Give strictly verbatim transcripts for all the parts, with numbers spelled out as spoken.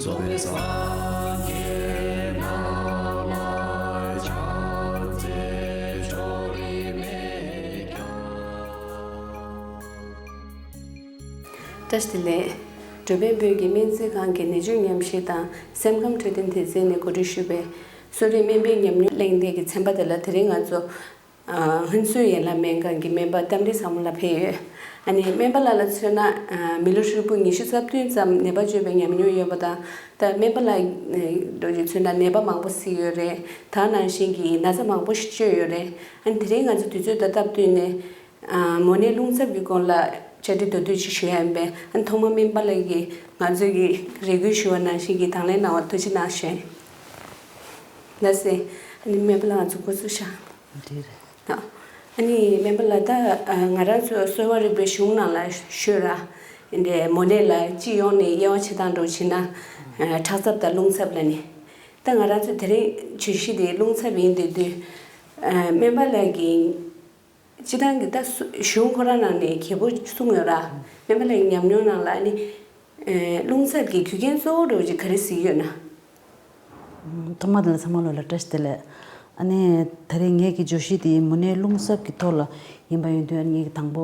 བཀྲ་ཤིས་བདེ་ལེགས། འགྲོ་ཕན་བོད་ཀྱི་སྨན་རྩིས་ཁང་གི་ནད་བཅོས་ཉམས་ཞིབ་དང་སེམས་ཁམས་འཕྲོད་བསྟེན་སྡེ་ཚན་ནས་གོ་སྒྲིག་ཞུས་པའི་གསོ་རིག་སྨན་པའི་ཉམས་མྱོང་གླེང་སྟེགས་ཀྱི་ཚན་པ་དེ་ལ། དེ་རིང་ང་ཚོ་ཨ་ཧུན་སུར་ཡན་ལག་སྨན་ཁང་གི་སྨན་པ་རྟ་མགྲིན་བཟང་མོ་ལགས་ཕེབས་ཡོད། ཨ་ནི་སྨན་པ་ལགས་ལ་མཚོན་ན། ཨ་མི་ལོ་ཧྲིལ་པོ་ཉི་ཤུ་རྩ་བདུན་ཙམ་ནད་པ་བཅོས་པའི་ཉམས་མྱོང་ཡོད་པ་དང་། ད་སྨན་པ་ལགས་འགྲོ་རྒྱུ་མཚོན་ན་ནད་པ་མང་པོ་གཟིགས་ཡོད་རེད། ད་ནང་བཞིན་གྱི་ན་ཚ་མང་པོ་ཞིག་བཅོས་ཡོད་རེད། ཨ་ནི་དེ་རིང་ང་ཚོ་དུས་ཚོད་དང་སྟབས་བསྟུན་ནས། ཨ་མོ་ནད་རླུང་འཚབ་ཀྱི་སྐོར་ལ་བཅར་འདྲི་མདོར་བསྡུས་ཅིག་ཞུ་ཡ་ཡིན་པས། ཨ་ཐོག་མར་སྨན་པ་ལགས་ཀྱིས་ང་ཚོས་ཀྱི་རེ་སྐུལ་ཞུ་བ་ནང་བཞིན་གྱི་དང་ལེན་གནང་བར་ཐུགས་རྗེ་གནང་ཞུ་ཡ་ཡིན། ལགས་སེ། ཨ་ནི་སྨན་པ་ལགས་ང་ཚོ་སྐུ་གཟུགས་ཤ། འདི་རེད། ཨ་ནི་སྨན་པ་ལགས། ད་ང་རང་ཚོ་གསོ་བ་རིག་པའི་གཞུང་ནང་ལ་ཤོད་ར། འདི་མོ་ནད་ལ་སྤྱི་ཡོངས་ནས་དབྱེ་བ་ཕྱེ་སྟངས་འདྲ་བྱས་ན། ཁྲག་འཚབ་དང་རླུང་འཚབ་ལ་ནི། ད་ང་རང་ཚོ་དེ་རིང་བརྗོད་གཞི་དེ་རླུང་འཚབ་ཡིན་དེ་དུས། སྨན་པ་ལགས་ཀྱིས། སྤྱིར་བཏང་གི་ད་སུ་གཞུང་ཁོ་རང་ནང་ནས་གལ་པོ་གསུངས་ཡོད་ར། སྨན་པ་ལགས་ཀྱི་ཉམས་མྱོང་ནང་ལ་ནི། ཨེ་རླུང་འཚབ་ཀྱི་རྒྱུ་རྐྱེན་གཙོ་བོ་འདྲ་བོ་ཅིག་ག་རེ་གཟིགས་ཡོད་ན། ཐོག་མ་དེ་ལ་ཚང་མ་ལོ་ལ་བཀྲ་ཤིས་བདེ་ལེགས། ཨ་ནི་ད་རེས་ངེད་ཀྱི་བརྗོད་གཞི་དེ་མོ་ནད་རླུང་འཚབ་ཀྱི་ཐོག་ལ་ཡིན་པ་ཡིན་དུས། ཨ་ནི་ངེད་ཀྱི་དང་པོ་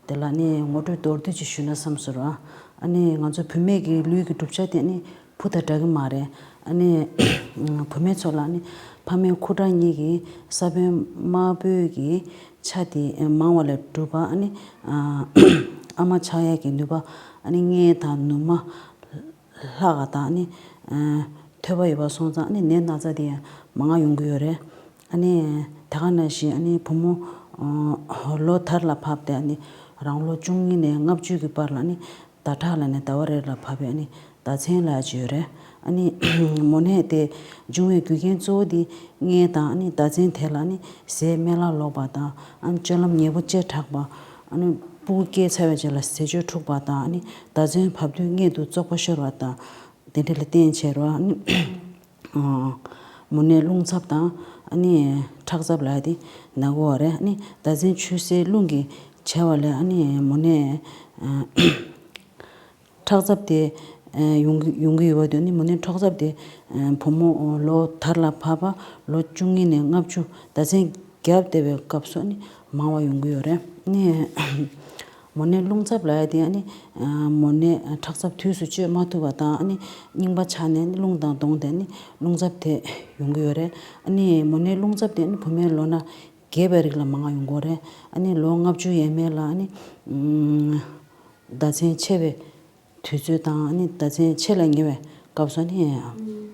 དེ་ལ་ནི་ངོ་སྤྲོད་མདོར་བསྡུས་ཅིག་ཞུས་ན་བསམ་སོང་ར། ཨ་ནི་ང་ཚོ་བུད་མེད་ཀྱི་ལུས་ཀྱི་གྲུབ་ཆ་དེ་ནི་བུ་དང་འདྲ་གི་མ་རེད། ཨ་ནི་བུད་མེད་ཚོ་ལ་ནི་ཕ་མའི་ཁུ་ཁྲག་གཉིས་ཀྱི་ས་བོན་དམར་པོའི་གི་ཆ་དེ་མང་བ་ལས་གྲུབ་པ། ཨ་ནི་ཨ་མ་ཆགས་ཡས་ཀྱི་ནུས་པ། ཨ་ནི་མངལ་དང་ནུ་མ་ལྷག་ག་དང་། ཨ་ནི་ཐོད་པ་ཡོད་པ་སོང་ཙང་། ཨ་ནི་ནད་ན་ཚ་དེ་ཡང་མང་ང་ཡོང་གི་ཡོད་རེད། ཨ་ནི་དེ་ག་ནང་བཞིན། ཨ་ནི་བུ་མོ་ལོ་དར་ལ་བབས་ཏེ། ཨ་ནི་རང་ལོ་བཅུ་གཉིས་ནས་ལྔ་བཅུ་གི་བར་ལ་ནི་ཟླ་ཁྲག་ལ་ནི་ཟླ་བ་རེ་ལ་བབས་པའི་ཨ་ནི་ཟླ་མཚན་ལབ་ཡ་ཅིག་ཡོད་རེད། ཨ་ནི་མོ་ནད་དེ་འབྱུང་བའི་རྒྱུ་རྐྱེན་གཙོ་བོ་དེ་མངལ་དང་། ཨ་ནི་ཟླ་མཚན་དེ་ལ་ནི་ཟས་སྨན་བླ་ལོག་པ་དང་། ཨ་ནི་སྤྱོད་ལམ་ཉེས་པོ་བཅས་དྲགས་པ། ཨ་ནི་ཕྲུ་གུ་སྐྱེས་ཚར་བའི་རྗེས་ལ་ཟས་སྤྱོད་འཁྲུགས་པ་དང་། ཨ་ནི་ཟླ་མཚན་བབས་དུས་མངལ་དུ་བཙོག་པ་ཤོར་བ་དང་། དེ་འདྲ་ལ་བརྟེན་བྱས་རོ། ཨ་ནི་མོ་ནད་རླུང་འཚབ་དང་། ཨ་ནི་ཁྲག་འཚབ་ལབ་ཡ་དེ་ན་གོ་བ་རེད། ཨ་ནི་ཟླ་མཚན་ཆུ་སེར་རླུང་གིས་བྱས་པ་ལས། ཨ་ནི་མོ་ནད་ཁྲག་འཚབ་དེ་ཡོང་གི་ཡོང་གི་ཡོད་པ་དེ། ཨ་ནི་མོ་ནད་ཁྲག་འཚབ་དེ་བུ་མོ་ལོ་དར་ལ་བབས་པ། ལོ་བཅུ་གཉིས་ནས་ལྔ་བཅུ། ཟླ་མཚན་བརྒྱབ་བསྡད་པའི་སྐབས་སུ་ནི་མང་བ་ཡོང་གི་ཡོད་རེད། ནི་མོ་ནད་རླུང་འཚབ་ལབ་ཡ་དེ། ཨ་ནི་མོ་ནད་ཁྲག་འཚབ་དུས་སུ་བཅོས་མ་ཐུབ་པ་དང་། ཨ་ནི་རྙིང་པ་ཆགས་ནས་ནི་རླུང་དང་བསྡོངས་ཏེ་ནི་རླུང་འཚབ་དེ་ཡོང་གི་ཡོད་རེད། ཨ་ནི་མོ་ནད་རླུང་འཚབ་དེ་ནི་བུད་མེད་ལོ་ན་རྒས་པའི་རིགས་ལ་མང་ང་ཡོང་གི་ཡོད་རེད། ཨ་ནི་ལོ་ལྔ་བཅུ་ཡས་མས་ལ་ནི་ཟླ་མཚན་ཆད་པའི་དུས་ཚོད་དང་། ཨ་ནི་ཟླ་མཚན་ཆད་ལ་ཉེ་བའི་སྐབས་སུ་ནི་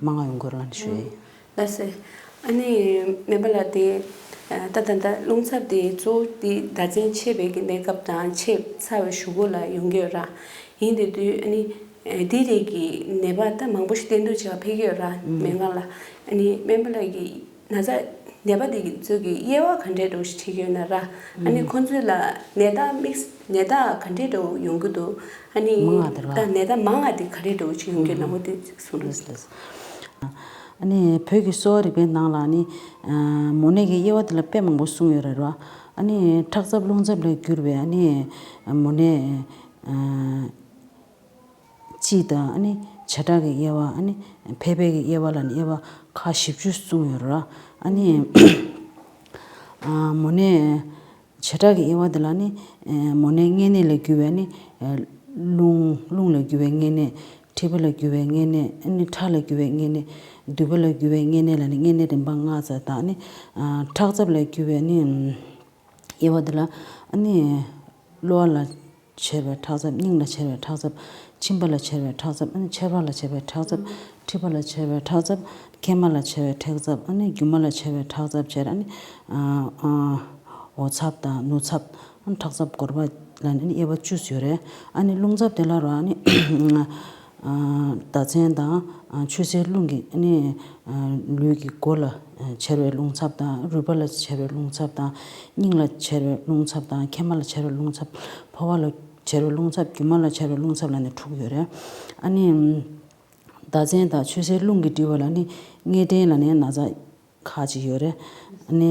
མང་ང་ཡོང་གི་ཡོད་རེད་ཞུ་ཡ་ཡིན། ལགས་སེ། ཨ་ནི་སྨན་པ་ལགས། དེ་ད་ད་ལྟ་རླུང་འཚབ་དེ་གཙོ་བོ་དེ་ཟླ་མཚན་ཆད་པའི་གི་གནས་སྐབས་དང་ཆད་ཚར་བའི་གཞུག་གུ་ལ་ཡོང་གི་ཡོད་ར། ཡིན་དེ་དུས་ཨ་ནི་དེའི་རིགས་ཀྱི་ནད་པ་ད་མང་པོ་ཞིག་བསྟེན་གཏུག་བྱེད་པར་ཕེབས་ཀྱི་ཡོད་ར། སྨན་ཁང་ལ། ཨ་ནི་སྨན་པ་ལགས་ཀྱིས་ན་ཚ་ནད་པ་དེ་ཚོ་གི་དབྱེ་བ་ག་འདྲས་འདྲ་བོ་ཞིག་ཕྱེ་གི་ཡོད་ན་ར། ཨ་ནི་ཁོང་ཚོ་ལ་ནད་རྟགས་དམིགས། ནད་རྟགས་ག་འདྲས་འདྲ་བོ་ཡོང་གི་འདུག་ཨ་ནི་མང་ང་དེ་ར། ད་ནད་རྟགས་མང་ང་དེ་ག་རེ་འདྲ་བོ་ཅིག་ཡོང་གི་ཡོད་ན། འོ་དེ་གསུང་རོགས། ལགས་སོ། ཨ་ནི་བོད་ཀྱི་གསོ་བ་རིག་པའི་ནང་ལ་ནི་མོ་ནད་ཀྱི་དབྱེ་བ་དེ་ལ་དཔེ་མང་པོ་གསུངས་ཡོད་རེད་ར། ཨ་ནི་ཁྲག་འཚབ་རླུང་འཚབ་ལས་གྱུར་བའི་ཨ་ནི་མོ་ནད་སྤྱི་དང་། ཨ་ནི་བྱེ་བྲག་གི་དབྱེ་བ། ཨ་ནི་ཕལ་པའི་གི་དབྱེ་བ་ལ་ནི་དབྱེ་བ་ཁག་བཞི་བཅུ་གསུངས་ཡོད་ར། ཨ་ནི་མོ་ནད་བྱེ་བྲག་གི་དབྱེ་བ་འདི་ལ་ནི། མོ་ནད་མངལ་ནད་ལས་གྱུར་བའི་ནི། རླུང་རླུང་ལས་གྱུར་བའི་མངལ་ནད། མཁྲིས་པ་ལས་གྱུར་བའི་མངལ་ནད། ཨ་ནི་ཁྲག་ལས་གྱུར་བའི་མངལ་ནད། འདུས་པ་ལས་གྱུར་བའི་མངལ་ནད་ལ་ནི་མངལ་ནད་རིམ་པ་ལྔ་ཙམ་དང་། ཨ་ནི་ཁྲག་འཚབ་ལས་གྱུར་བའི་ནི་དབྱེ་བ་འདི་ལ། ཨ་ནི་གློ་བ་ལ་མཆེར་བའི་ཁྲག་འཚབ། སྙིང་ལ་མཆེར་བའི་ཁྲག་འཚབ། མཆིན་པ་ལ་མཆེར་བའི་ཁྲག་འཚབ། ཨ་ནི་མཆེར་པ་ལ་མཆེར་བའི་ཁྲག་འཚབ། མཁྲིས་པ་ལ་མཆེར་བའི་ཁྲག་འཚབ། མཁལ་མ་ལ་མཆེར་བའི་ཁྲག་འཚབ། ཨ་ནི་རྒྱུ་མ་ལ་མཆེར་བའི་ཁྲག་འཚབ་བྱས། ཨ་ནི་འོ་ཚབ་དང་ནུ་ཚབ། ཨ་ནི་ཁྲག་འཚབ་སྐོར་བ་ལ་ནི་དབྱེ་བ་བཅུ་ཡོད་རེད། ཨ་ནི་རླུང་འཚབ་དེ་ལ་རོ། ཨ་ནི་ཟླ་མཚན་དང་ཆུ་སེར་རླུང་གིས་ཨ་ནི་ལུས་ཀྱི་མགོ་ལ་མཆེར་བའི་རླུང་འཚབ་དང་། རུས་པ་ལ་མཆེར་བའི་རླུང་འཚབ་དང་། སྙིང་ལ་མཆེར་བའི་རླུང་འཚབ་དང་། མཁལ་མ་ལ་མཆེར་བའི་རླུང་འཚབ། ཕོ་བ་ལ་མཆེར་བའི་རླུང་འཚབ། རྒྱུ་མ་ལ་མཆེར་བའི་རླུང་འཚབ་ལ་ནི་དྲུག་ཡོད་རེད། ཨ་ནི་ཟླ་མཚན་དང་ཆུ་སེར་རླུང་གིས་སྒྲིབ་པ་ལ་ནི་མངལ་སྐྲན་ལ་ནི་ན་ཚ་ཁག་ཅིག་ཡོད་རེད། ཨ་ནི་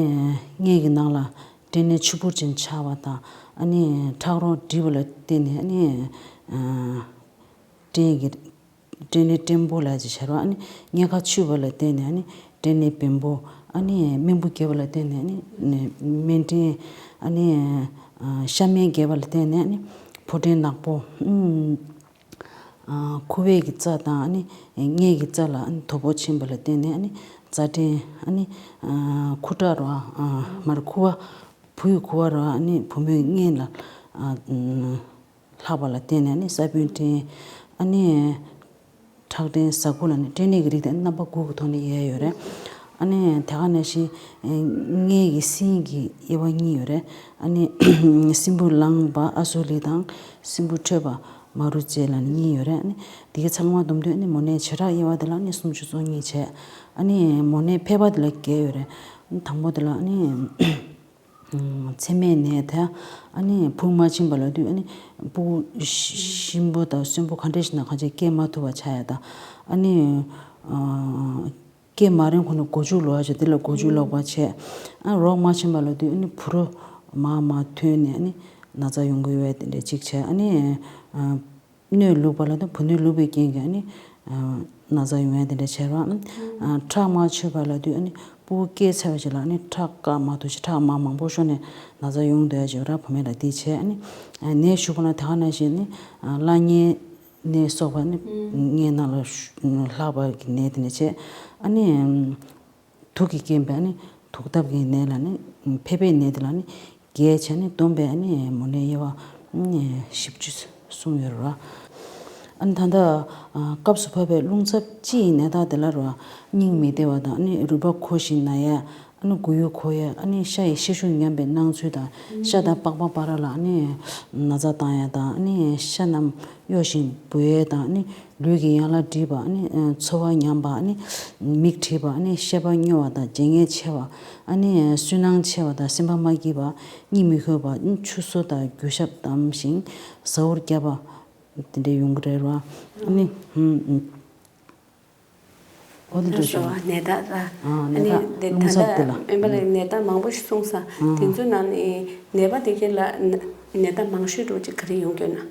མངལ་གྱི་ནང་ལ་སྐྲན་ནད་ཆུ་བུར་ཅན་ཆགས་པ་དང་། ཨ་ནི་ཁྲག་རོང་སྒྲིབ་པ་ལ་བརྟེན་ནས་ཨ་ནི་སྐྲན་གྱི་ སྐྲན་ནད་སྐྲན་པོ་ལ་ཅིག་བྱ་རོགས། ཨ་ནི་མངལ་ཁ་ཆུད་པ་ལ་བརྟེན་ནས་ཨ་ནི་སྐྲན་ནད་བེམ་པོ། ཨ་ནི་རྨེན་བུ་རྒྱས་པ་ལ་བརྟེན་ནས་ཨ་ནི་རྨེན་སྐྲན། ཨ་ནི་ཤ་རྨེན་རྒྱས་པ་ལ་བརྟེན་ནས་ཨ་ནི་ཕོ་སྐྲན་ནག་པོ། ཁུ་བའི་གི་རྩ་དང་ཨ་ནི་མངལ་གྱི་རྩ་ལ་ཨ་ནི་དོ་ཕོག་ཕྱིན་པ་ལ་བརྟེན་ནས་ཨ་ནི་རྩ་སྐྲན། ཨ་ནི་ཁུ་ཁྲག་རོ། མར་ཁུ་བ། བུ་ཡི་ཁུ་བ་རོ། ཨ་ནི་བུ་མོའི་མངལ་ལ་ལྷག་པ་ལ་བརྟེན་ནས་ཨ་ནི་ས་བོན་སྐྲན། ཨ་ནི་ཁྲག་སྐྲན་ཟ་ཁུ་ལ་ནི་སྐྲན་ནད་ཀྱི་རིགས་དེ་རྣམ་པ་དགུ་གི་ཐོག་ནས་ཡལ་ཡོད་རེད། ཨ་ནི་དེ་ག་ནང་བཞིན་མངལ་གྱི་སྲིན་གྱི་དབྱེ་བ་གཉིས་ཡོད་རེད། ཨ་ནི་སྲིན་བུ་ལངས་པ་ཨ་སོ་ལི་དང་སྲིན་བུ་ཁྲོས་པ་མ་རུ་ཙེ་ལ་ནི་གཉིས་ཡོད་རེད། ཨ་ནི་དེ་གའི་ཚང་མ་བསྡོམས་དུས་ཨ་ནི་མོ་ནད་བྱེ་བྲག་དབྱེ་བ་དེ་ལ་ནི་སུམ་ཅུ་སོ་གཉིས་བྱས། ཨ་ནི་མོ་ནད་ཕལ་པ་དེ་ལ་བརྒྱད་ཡོད་རེད། ཨ་ནི་དང་པོ་དེ་ལ་ཨ་ནི། མཚེ་མའི་ནད་དེ། ཨ་ནི་བུ་མ་ཕྱིན་པ་ལ་དུས་ཨ་ནི་སྤུ་གུ་གཤིན་པོ་དང་གསོན་པོ་ག་འདྲ་ཞིག་ན་གང་ཆེ་སྐྱེ་མ་ཐུབ་པ་ཆགས་ཡ་དང་། ཨ་ནི་སྐྱེ་མ་རན་ཁོ་ན་མགོ་མཇུག་ལོག་ཡ་ཆེ་དེ་ལ་མགོ་མཇུག་ལོག་པ་ཆེ། ཨ་རོགས་མ་ཕྱིན་པ་ལ་དུས་ཨ་ནི་བུ་རོ་མ་མ་ཐོན་ནས་ཨ་ནི་ན་ཚ་ཡོང་གི་ཡོད་པ་དེ་འདྲ་གཅིག་བྱས། ཨ་ནི། སྣོད་ལུག་པ་ལ་དང་བུ་སྣོད་ལུག་པའི་རྐྱེན་གྱིས་ཨ་ནི་ན་ཚ་ཡོང་ཡ་དེ་འདྲ་བྱས་རོགས། ཁྲག་མ་ཆོད་པ་ལ་དུས་ཨ་ནི་སྤུ་གུ་སྐྱེས་ཚར་བ་ཞིག་ལ་ཨ་ནི་ཁྲག་བཀག་མ་ཐུབ་ཞིག་ཁྲག་མ་མང་པོ་ཤོར་ནས་ན་ཚ་ཡོང་སྡོད་ཡ་ཞིག་ར། བུད་མེད་ལ་དེ་བྱས། ཨ་ནི་ནད་ཞུགས་པ་ན་དེ་ག་ནང་བཞིན་ནི་བླ་གཉན་ནད་སོགས་པ་ནི་མངལ་ནང་ལ་ལྷག་པ་གི་ནད་དེ་འདྲ་བྱས། ཨ་ནི། དུག་གིས་རྐྱེན་པས་ནི་དུག་ལྡབ་ཀྱི་ནད་ལ་ནི་ཕལ་པའི་ནད་དེ་ལ་ནི་བརྒྱད་བྱས་ནི་བསྡོམས་པས་ནི་མོ་ནད་དབྱེ་བ་ནི་བཞི་བཅུ་གསུམ་ཡོད་རེད། ཨ་ནི་ད་ལྟ་སྐབས་སུ་བབས་པའི་རླུང་ཚབས་སྤྱི་ཡི་ནད་རྟགས་དེ་ལ་རེད་བ། སྙིང་མི་བདེ་བ་དང་ནི་རུས་པ་ཁུ་ཞིང་ན་ཡ། ཨ་ནི་མགོ་ཡུ་འཁོར་ཡ། ཨ་ནི་ཤ་ཡི་ཤ་ཤུགས་ཉམས་པའི་སྣང་ཚུལ་དང་། ཤ་དང་པགས་པ་བར་ལ་ཨ་ནི་ན་ཚ་བཏང་ཡ་དང་། ཨ་ནི་ཤ་རྣམས་གཡོ་ཞིང་འབུ་ཡ་དང་། ཨ་ནི་ལུས་ཀྱི་ཡན་ལག་འདྲེས་པ། ཨ་ནི་ཚོར་བ་ཉམས་པ། ཨ་ནི་མིག་བགྲད་པ། ཨ་ནི་ཤེས་པ་སྨྱོ་བ་དང་བརྗེད་ངས་ཆེ་བ། ཨ་ནི་སུན་སྣང་ཆེ་བ་དང་སེམས་པ་མ་སྐྱིད་པ། གཉིད་མི་ཁུག་པ། ཨ་ནི་ཆུ་སོ་དང་རྒྱུ་ཞབས་བསྡམས་ཤིང་ཟ་འུར་བརྒྱབ་པ་དེ་འདྲ་ཡོང་གི་རེད་བ། ཨ་ནི། ཨོ་དེ་འདྲ་ཞོ། ནད་རྟགས་ལ། ཨ་ནི་ནད་རྟགས་དེ་རླུང་ཚབས་དེ་ལ། སྨན་པ་ལགས་ནད་རྟགས་མང་པོ་ཞིག་གསུངས་ས། དེ་ཚོའི་ནང་ནས་ནད་པ་དེ་གའི་ལ་ནད་རྟགས་མང་ཤོས་འདྲ་བོ་ཅིག་ག་རེ་ཡོང་གི་ཡོད་ན།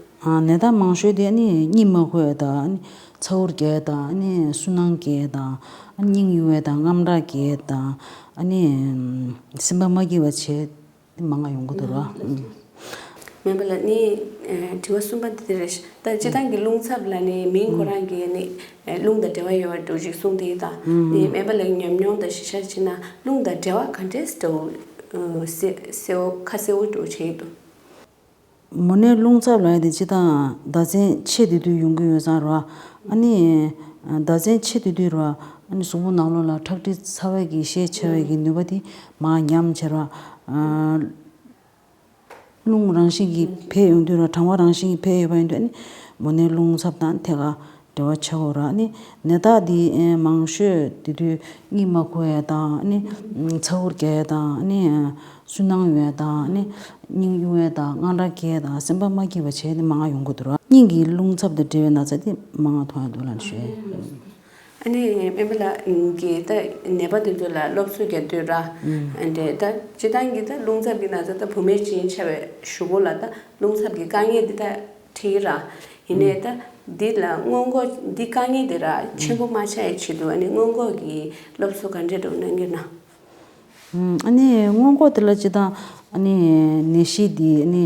ནད་རྟགས་མང་ཤོས་དེ་ནི་གཉིད་མ་ཁུག་ཡ་དང་། ཚ་འུར་རྒྱག་ཡ་དང་། སུན་སྣང་སྐྱེ་ཡ་དང་། སྙིང་གཡུག་ཡ་དང་། རྔམ་སྐྲག་སྐྱེ་ཡ་དང་། སེམས་པ་མ་སྐྱིད་པ་བྱེད། དེ་མང་ང་ཡོང་གི་འདུག་ར། སྨན་པ་ལགས་ནི་དྲི་བ་གསུམ་པ་འདི་དེ་རེད། ད་སྤྱིར་བཏང་གི་རླུང་ཚབས་ལ་ནི་མིང་ཁོ་རང་གི་ནི་རླུང་དང་འབྲེལ་བ་ཡོད་པ་འདྲ་ཞིག་གསུངས་དེ་དང་། ནི་སྨན་པ་ལགས་ཉམས་མྱོང་དང་གཞི་བཞག་བྱས་ན་རླུང་དང་འབྲེལ་བ་ག་འདྲས་འདྲ་བོ་གསལ་པོ་ཁ་གསལ་པོ་འདྲ་བོ་བྱས་ཡོད་འདུག་མོ་ནད་རླུང་ཚབས་ལབ་ཡ་དེ་སྤྱིར་བཏང་ཟླ་མཚན་ཆད་དེ་དུས་ཡོང་གི་ཡོད་ཙང་ར། ཨ་ནི་ཟླ་མཚན་ཆད་དེ་དུས་ར། ཨ་ནི་གཟུགས་པོ་ནང་ལོགས་ལ་ཁྲག་མཁྲིས་ཚ་བའི་གི་ཤས་ཆེ་བའི་གི་ནུས་པ་དེ་མར་ཉམས་བྱས་ར། རླུང་རང་བཞིན་གྱིས་འཕེལ་ཡོང་དུས་ར། གྲང་བ་རང་བཞིན་གྱིས་འཕེལ་ཡོད་པ་ཡིན་དུས་ཨ་ནི་མོ་ནད་རླུང་ཚབས་དང་ཐད་ཀར་འབྲེལ་བ་ཆགས་ཡོད་ར། ཨ་ནི་ནད་རྟགས་འདི་མང་ཤོས་དེ་དུས་གཉིད་མ་ཁུག་ཡ་དང་། ཨ་ནི་ཚ་འུར་རྒྱག་ཡ་དང་། ཨ་ནི་སུན་སྣང་ཡོང་ཡ་དང་། ཨ་ནི་སྙིང་གཡུག་ཡ་དང་། རྔམ་སྐྲག་སྐྱེ་ཡ་དང་། སེམས་པ་མ་སྐྱིད་པ་བྱས་ནི་མང་ང་ཡོང་གི་འདུག་ར། སྙིང་གི་རླུང་ཚབས་དང་འབྲེལ་བའི་ན་ཚ་དེ་མང་ང་མཐོང་ཡ་འདུག་ལབ་ནས་ཞུ་ཡ་ཡིན། ཨ་ནི་སྨན་པ་ལགས་ཀྱིས་ད་ནད་པ་དེ་ཚོ་ལ་སློབ་གསོ་རྒྱག་དུས་ར། ཨ་འདྲས་ད་སྤྱིར་བཏང་གི་ད་རླུང་ཚབས་ཀྱི་ན་ཚ་ད་བུད་མེད་ཅིག་ཆགས་པའི་གཞུག་གུ་ལ་ད་རླུང་ཚབས་ཀྱི་དཀའ་ངལ་འདི་ད་འཕྲད་ཀྱི་ར། ཡིན་ནའི་ད་འདི་ལ་སྔོན་འགོག་འདི་དཀའ་ངལ་འདི་ར་ཆེན་པོ་མ་ཆགས་ཡའི་ཆེད་དུ་ཨ་ནི་སྔོན་འགོག་གི་སློབ་གསོ་ག་འདྲས་འདྲ་བོ་གནང་གི་ཡོད་ན། ཨ་ནི་སྔོན་འགོག་དེ་ལ་སྤྱིར་བཏང་ཨ་ནི་ནད་གཞི་འདི་ཨ་ནི་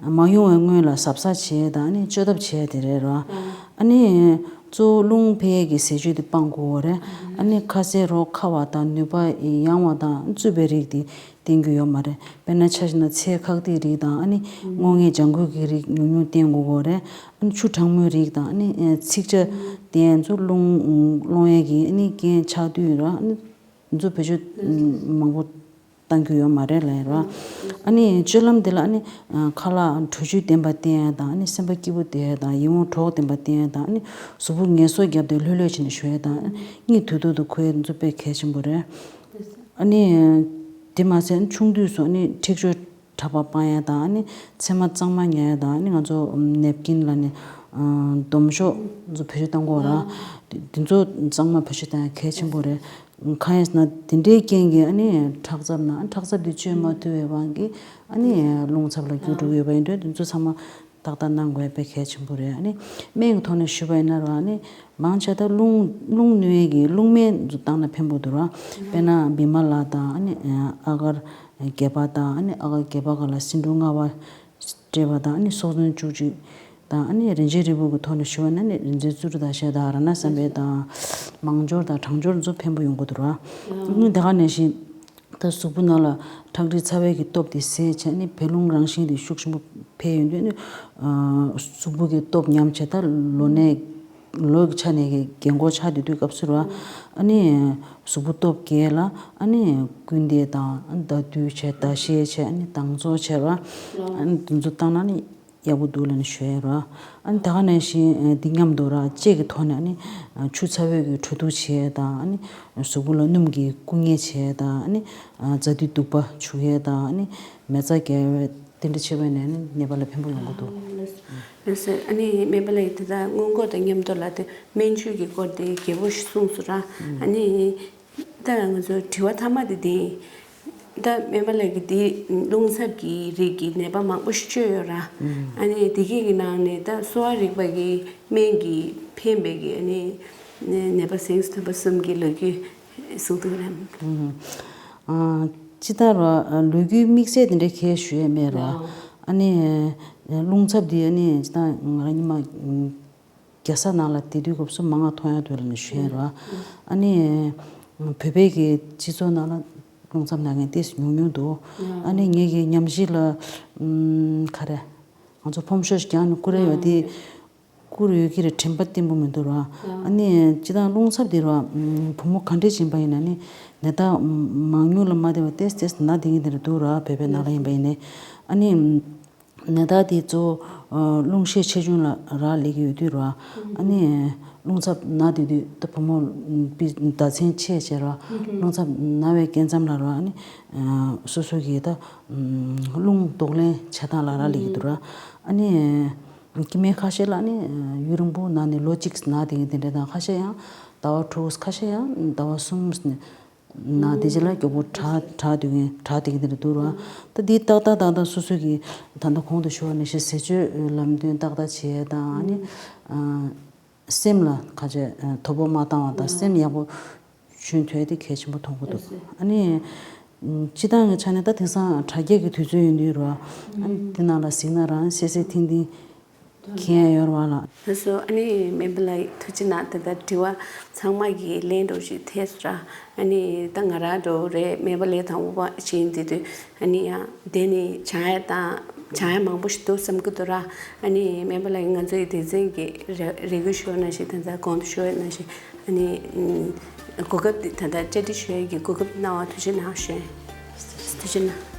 མ་ཡོང་བའི་སྔོན་ལ་གཟབ་གཟབ་བྱེད་དང་། ཨ་ནི་བཅོས་ཐབས་བྱེད་དེ་རེད་ར། ཨ་ནི་གཙོ་བོ་རླུང་འཕེལ་ཡས་ཀྱི་ཟས་སྤྱོད་དེ་སྤང་དགོས་པ་རེད། ཨ་ནི་ཁ་ཟས་རོ་ཁ་བ་དང་ནུས་པ་ཡང་བ་དང་རྩུབ་པའི་རིགས་དེ་བསྟེན་རྒྱུ་ཡོད་མ་རེད། དཔེར་ན་ཆ་བཞག་ན་ཚལ་ཁག་ཐིག་རིགས་དང་། ཨ་ནི་སྔོ་ངད་ལྗང་ཁུ་གི་རིགས་ཉུང་ཉུང་བསྟེན་དགོས་པ་རེད། ཨ་ནི་ཆུ་གྲང་མོའི་རིགས་དང་། ཨ་ནི་ཚིགས་ཆ་དེ་ཚོ་རླུང་སློང་ཡས་ཀྱི་ཨ་ནི་རྐྱེན་ཆགས་དུས་ར། ཨ་ནི་ཚོ་བེད་སྤྱོད་མང་པོ་གཏང་རྒྱུ་ཡོད་མ་རེད་ལབ་ཡ་ར། ཨ་ནི་སྤྱོད་ལམ་དེ་ལ་ཨ་ནི་ཁ་ལག་དྲོ་བཅུད་ལྡན་པ་བསྟེན་ཡ་དང་། ཨ་ནི་སེམས་པ་སྐྱིད་པོ་བསྡད་ཡ་དང་། ཡིད་འོང་གྲོགས་ལྡན་པ་བསྟེན་ཡ་དང་། ཨ་ནི་གཟུགས་པོ་ངལ་གསོ་བརྒྱབ་སྟེ་ལྷོད་ལྷོད་བྱས་ནས་བཞུགས་ཡ་དང་། ཨ་ནི་གཉིད་དུས་ཐོག་ཏུ་ཁུག་ཡ་དེ་ཚོ་དཔེ་གལ་ཆེན་པོ་རེད། ཨ་ནི་དེ་མ་ཟད་ཆུང་དུས་སུ་ཨ་ནི་མཁྲེགས་སྐྱོད་དྲག་པ་སྤང་ཡ་དང་། ཨ་ནི་མཚན་མ་གཙང་མ་ཉར་ཡ་དང་། ཨ་ནི་ང་ཚོ་ནེབ་ཀིན་ལ་ནི་ཨ་སྡོམ་ཤོག་ཚོ་བེད་སྤྱོད་གཏང་དགོས་ར། དེ་ཚོ་གཙང་མ་བེད་སྤྱོད་གཏང་ཡ་གལ་ཆེན་པོ་རེད། གང་ཡིན་ཟེར་ན་དེ་འདྲའི་རྐྱེན་གྱིས་ཨ་ནི་ཁྲག་འཛག་ན་ཁྲག་འཛག་དེ་བཅོས་མ་ཐུབ་པའི་དབང་གིས་ཨ་ནི་རླུང་འཚབ་ལ་འགྱུར་འགྲོ་གི་ཡོད་པ་ཡིན་དུས། དེ་ཚོ་ཚང་མ་ ཏག་ཏག་གནང་དགོས་དཔེ་གལ་ཆེན་པོ་རེད། ཨ་ནི་སྨན་གྱི་ཐོག་ནས་ཞུས་པ་ཡིན་ན་ར། ཨ་ནི་མང་ཆེ་ད་རླུང་རླུང་ནུས་ཡས་ཀྱི་རླུང་སྨན་བཏང་ན་ཕན་པོ་འདུག་ར། དཔེར་ན་བི་མ་ལ་དང་། ཨ་ནི་ཨ་ཀར་བརྒྱད་པ་དང་། ཨ་ནི་ཨ་ཀར་བརྒྱད་པ་ག་ལ་སིལ་འབྲུ་ལྔ་པ་སྤྲད་པ་དང་། ཨ་ནི་སྲོག་རྩ་བཅུ་གཅིག་དང་། ཨ་ནི་རིན་ཆེན་རིལ་བུ་གི་ཐོག་ནས་ཞུ་བ་ན་ནི་རིན་ཆེན་བཙུན་དྲུག་དང་ཞལ་དང་རཏྣ་བསམ་འཕེལ་དང་མང་སྦྱོར་དང་གྲང་སྦྱོར་ཚོ་ཕན་པོ་ཡོང་གི་འདུག་ར། ཨ་ནི་དེ་ག་ནང་བཞིན་ད་གཟུགས་པོ་ནང་ལ་ཁྲག་མཁྲིས་ཚ་བའི་གི་སྟོབས་དེ་ཟད་བྱས་ནི་བད་རླུང་རང་བཞིན་དེ་ཤུགས་ཆེན་པོ་འཕེལ་ཡོང་དུས་ནི། ཨ་གཟུགས་པོ་གི་སྟོབས་ཉམས་བྱས། ད་ལོ་ནས་ལོ་གི་ཆ་ནས་ཀྱི་རྒན་གོག་ཆགས་དུས་དུས་སྐབས་སུ་ར། ཨ་ནི་གཟུགས་པོ་སྟོབས་རྒྱས་ལ། ཨ་ནི་སྐུལ་འདེད་དང་། ཨ་ནི་ཟླ་དུས་བྱས། ཟླ་ཤས་བྱས། ཨ་ནི་དྭངས་གཙང་བྱས་ར། ཨ་ནི་དེ་ཚོ་བཏང་ན་ནི་ཡག་པོ་འདུག་ལབ་ནས་ཞུ་ཡ་ར། ཨ་ནི་ད་ག་ནང་བཞིན་འདི་མཉམ་དུ་ར་ལྕེ་གི་ཐོག་ནས། ཨ་ནི་ཆུ་ཚ་བའི་གི་འཕྲོ་འདུ་བྱས་དང་། ཨ་ནི་གཟུགས་པོ་ལ་སྣུམ་གྱི་སྐུ་ངལ་བྱས་དང་། ཨ་ནི་ཨ་རྫ་དུས་སྡུག་པ་བྱུག་ཡས་དང་། ཨ་ནི་མེ་བཙའ་རྒྱག་ཡས། དེ་འདྲ་བྱས་པ་ནས་ནི་ནད་པ་ལ་ཕན་པོ་ཡོང་གི་འདུག་ཨ་ལགས་སོ། ཨ་ནི་སྨན་པ་ལགས་ཀྱིས་དེ་དག་སྔོན་འགོག་དང་མཉམ་དུ་ལ་དེ་སྨན་བཅོས་ཀྱི་སྐོར་དེ་རྒྱས་པོ་ཞིག་གསུངས་སོང་ར། ཨ་ནི་ད་ང་ཚོ་དྲི་བ་མཐའ་མ་དེ་དེ་ཡིན། ད་སྨན་པ་ལགས་ཀྱིས་དེ་རླུང་འཚབ་ཀྱི་རིགས་ཀྱི་ནད་པ་མང་པོ་ཞིག་བཅོས་ཡོད་ར། ཨ་ནི་དེ་གས་ཀྱི་ནང་ནས་ད་གསོ་བ་རིག་པ་གི་སྨན་གྱིས་ཕན་པའི་གི་ཨ་ནི་ནད་པ་གཟེངས་སུ་ཐོན་པ་གསུམ་གྱི་ལོ་རྒྱུས་གསུང་ཐུབ་རམ། ཨ་ཅི་ལྟར་བ་ལོ་རྒྱུས་དམིགས་བསལ་དེ་འདྲ་གས་ཞུ་ཡས་མེད་ར། ཨ་ནི་རླུང་འཚབ་འདི་ཨ་ནི་ཅི་ལྟར་ང་རང་ཉི་མ་རྒྱལ་ས་ནང་ལ་དེ་དུས་སྐབས་སུ་མང་ང་མཐོང་ཡ་འདུག་ལབ་ནས་ཞུ་ཡས་ར། ཨ་ནི་བོད་པའི་གི་སྤྱི་ཚོགས་ནང་ལ་རླུང་འཚབ་ན་མཁན་ཏོག་ཙམ་ཉུང་ཉུང་འདུག་ཨ་ནི་ངེད་ཀྱི་ཉམས་ཞིབ་ལ་ཨམ་ག་རེ། ང་ཚོ་ཕོམ་ཤོས་ཤིག་རྒྱག་ནས་བསྐུར་ཡ་ཡོད་དེ། བསྐུར་ཡོད་ཀྱི་རེད། དྲན་པ་བརྟན་པོ་མི་འདུག་ར། ཨ་ནི་སྤྱིར་བཏང་རླུང་འཚབ་འདི་ར། བུ་མོ་ག་འདྲས་ཡིན་པ་ཡིན་ན་ནི་ནད་རྟགས་མང་ཉུང་ལ་མ་བལྟས་པ་ཏོག་ཙམ་ན་བསྡད་མཁན་དེ་འདྲ་འདུག་ར། བོད་པའི་ནང་ལ་ཡིན་པ་ཡིན་ནའི། ཨ་ནི་ནད་རྟགས་དེ་གཙོ་བོ་རླུང་ཤས་ཆེ་ཆུང་ལ་རག་ལས་ཀྱི་ཡོད་དུས་ར། ཨ་ནི་རླུང་འཚབ་ན་དེ་དུས་ད་བུ་མོ་པི་ཟླ་མཚན་ཆད་བྱས་ར། རླུང་འཚབ་ན་བའི་སྐབས་མཚམས་ལ་ར། ཨ་ནི་སོ་སོ་གི་ད་རླུང་གདོང་ལེན་བྱེད་སྟངས་ལ་རག་ལས་ཀྱི་འདུག་ར། ཨ་ནི་སྐྱེ་དམན་ཁ་ཤས་ལ་ནི་ཡུན་རིང་པོ་ན་ནས་ལོ་གཅིག་ན་བསྡད་མཁན་དེ་འདྲ་དང་། ཁ་ཤས་ཡང་ཟླ་བ་དྲུག་ཁ་ཤས་ཡང་ཟླ་བ་གསུམ་ནས་ན་དེ་རྗེས་ལ་མགྱོགས་པོ་དྲག་དྲག་བསྡད་མཁན་དྲག་བསྡད་མཁན་དེ་འདྲ་འདུག་ར། ད་འདི་ཏག་ཏག་ཏག་ཏག་སོ་སོ་གི་ད་ལྟ་གོང་དུ་ཞུ་བ་ནང་བཞིན་ཟས་སྤྱོད་ལམ་སྟོན་ཏག་ཏག་བྱེད་ཡས་དང་། ཨ་ནི་སེམས་ལ་ཁ་ཆེ་དོ་ཕོག་མ་བཏང་བ་དང་། སེམས་ཡག་པོ་ཞུན་ཐོས་དེ་གལ་ཆེན་པོ་མཐོང་གི་འདུག་ཨ་ནི་སྤྱི་བཏང་གི་ཆ་ནས་ད་དེང་སང་དྲ་རྒྱ་གི་དུས་ཚོད་ཡིན་དུས་ར། ཨ་ནི་དེ་ནང་ལ་གཟིགས་ན་རང་གསལ་གསལ་ཐིང་ཐིང་མཁྱེན་ཡོད་རེད་བ་ལགས། ལགས་སོ། ཨ་ནི་སྨན་པ་ལགས་ཐུགས་རྗེ་གནང་། ད་ལྟ་དྲི་བ་ཚང་མ་གི་ལན་འདྲ་ཞིག་ཐེབས་སོང་ར། ཨ་ནི་ད་ང་རང་འདྲ་རེད། སྨན་པ་ལགས་དང་པོ་པ་ཞིག་ཡིན་དུས་དུས། ཨ་ནི་ཡང་དེ་ནི་སྦྱང་ཡ་དང་སྦྱང་ཡ་མང་པོ་ཞིག་འདུག་བསམ་གྱི་འདུག་ར། ཨ་ནི་སྨན་པ་ལགས་ང་ཚོའི་སྡེ་ཚན་གྱི་རེ་རེ་སྐུལ་ཞུ་བ་ནང་བཞིན། ད་ལྟ་གོང་དུ་ཞུ་བ་ནང་བཞིན། ཨ་ནི་གོ་སྐབས་འདི་ད་ལྟ་བཅར་འདྲི་ཞུ་ཡ་གི་གོ་སྐབས་གནང་བ་ཐུགས་རྗེ་གནང་ཞུ། ཐུགས་རྗེ་གནང་།